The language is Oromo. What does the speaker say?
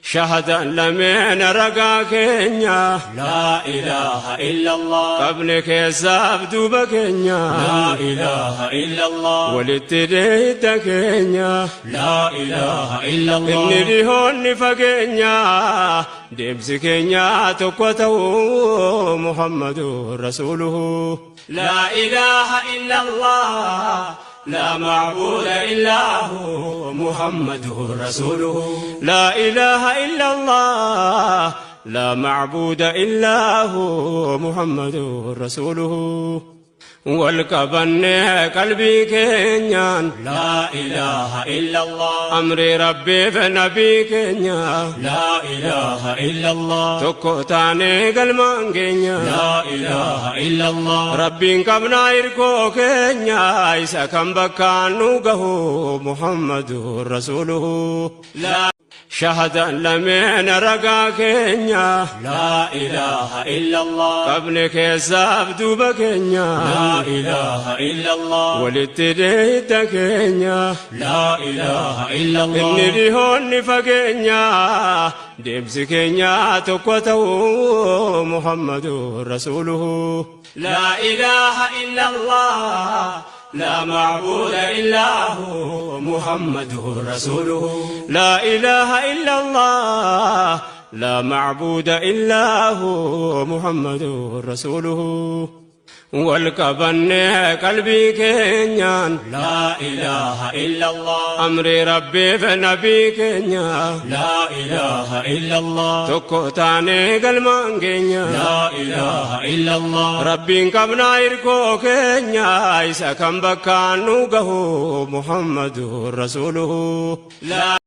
Shahadan lameen ragaa keenya. لا إله إلا الله. Qabne keessaaf duuba keenya. لا إله إلا الله. Walitti deeyda keenya. لا إله إلا Inni الله. dhihoonni fageenya. Deemsi keenya tokko ta'uu Muhammadu Rasuuluhu. لا إله إلا الله، لا معبود إلا هو، محمد رسوله. لا إله إلا الله، لا معبود إلا هو، محمد رسوله. Wal qabanne qalbii keenyaan. لا إله إلا الله. Amri Rabbiif nabii keenya. لا إله إلا الله. Tokko taanee galmaan keenya. لا إله إلا الله. Rabbiin qabnaa hirkoo keenya, isa kan bakkaan nu gahu Muhammadu Rasuuluhu. لا Shahadan lameen ragaa keenya. لا إله إلا الله. Qabne keessaaf duuba keenya. لا إله إلا الله. Walitti deeyda keenya. لا إله إلا Inni الله. dhihoonni fageenya. Deemsi keenya tokko ta'uu Muhammadu Rasuuluhu. لا إله إلا الله، لا معبود إلا هو، محمد رسوله. لا إله إلا الله، لا معبود إلا هو، محمد رسوله. Wal qabanne qalbii keenyaan. لا إله إلا الله. Amri Rabbiif nabii keenya. لا إله إلا الله. Tokko taanee galmaan keenya. لا إله إلا الله. Rabbiin qabnaa hirkoo keenya, isa kan bakkaan nu gahu Muhammadu Rasuuluhu. لا